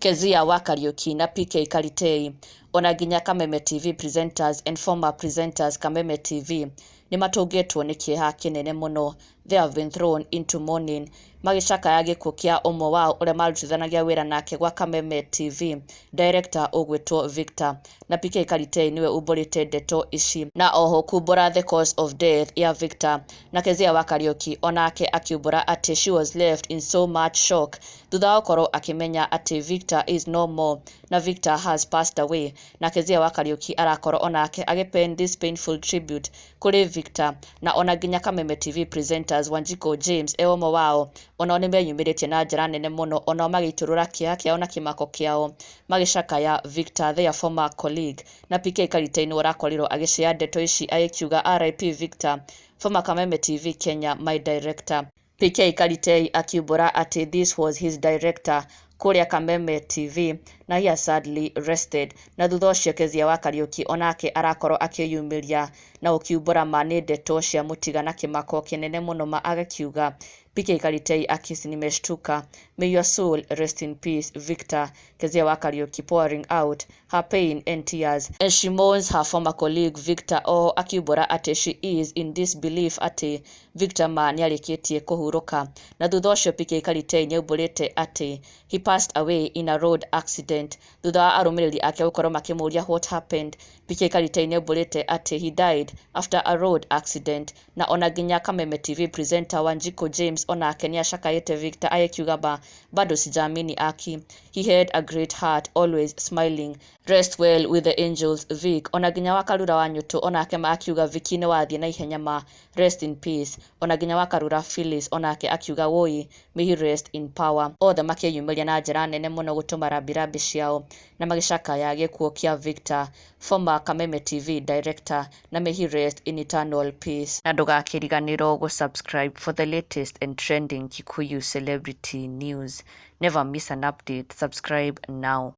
Kezia wa Kariuki na PK Karitei, ona nginya Kameme TV presenters and former presenters Kameme TV nĩ matũngĩtwo nĩ kĩeha kĩnene mũno. They have been thrown into mourning magĩcakaya gĩkuũ kĩa ũmwe wao ũrĩa marutithanagia wĩra nake gwa Kameme TV, director ũgwĩtwo Victor. Na PK Karitei nĩwe umbũrĩte ndeto ici na oho kumbũra the cause of death ya Victor. Na Kezia wa Kariuki onake akiumbũra atĩ she was left in so much shock thutha wa gũkorwo akĩmenya atĩ Victor is no more na Victor has passed away. Na Kezia wa Kariuki arakorwo onake agĩ this painful tribute kũrĩ Victor. Na ona nginya Kameme TV presenters, Wanjiko James e ũmwe wao, onao nĩ meyumĩrĩtie na njĩra nene mũno, onao magĩitũrũra kĩeha kĩao na kĩmako kĩao magĩcakaya Victor, their former colleague. Na PK Karitei nĩwe ũrakorirwo agĩshare ndeto ici agĩkiuga, "RIP Victor, former Kameme TV Kenya, my director." PK Karitei akiumbũra atĩ this was his director kũrĩa Kameme TV na he has sadly rested. Na thutha ũcio Kezia wa Kariuki onake arakorwo akĩyumĩria na gũkiumbũra ma nĩ ndeto cia mũtiga na kĩmako kĩnene mũno ma, agakiuga, "PK Karitei akisi nimeshtuka, may your soul rest in peace, Victor." Kezia wa Kariuki pouring out her pain and tears as she mourns her former colleague Victor, o akiumbũra atĩ she is in disbelief atĩ Victor ma nĩarĩkĩtie kũhurũka. Na thutha ũcio PK Karitei nĩaumbũrĩte atĩ he passed away in a road accident thutha wa arũmĩrĩri ake gũkorwo makĩmũria what happened. PK Karitei nĩaumbũrĩte atĩ he died after a road accident. Na ona nginya Kameme TV presenter Wanjiko James onake nĩacakaĩte Victor agĩkiuga, "Ba bado sijaamini aki, he had a great heart, always smiling. Rest well with the angels, Vic." Ona nginya Wakarura wa Nyũtũ onake ma akiuga, "Vicky nĩ wathiĩ na ihenya ma, rest in peace." Ona nginya Wakarura Phyllis onake akiuga, "Woi, may he rest in power." Othe makĩyumĩria na njĩra nene mũno gũtũma rambirambi ciao na magĩcakaya gĩkuũ kĩa Victor, former Kameme TV director, na may he rest in eternal peace. Na ndũgakĩriganĩrwo gũ-subscribe for the latest and trending Kikuyu celebrity news. Never miss an update. Subscribe now.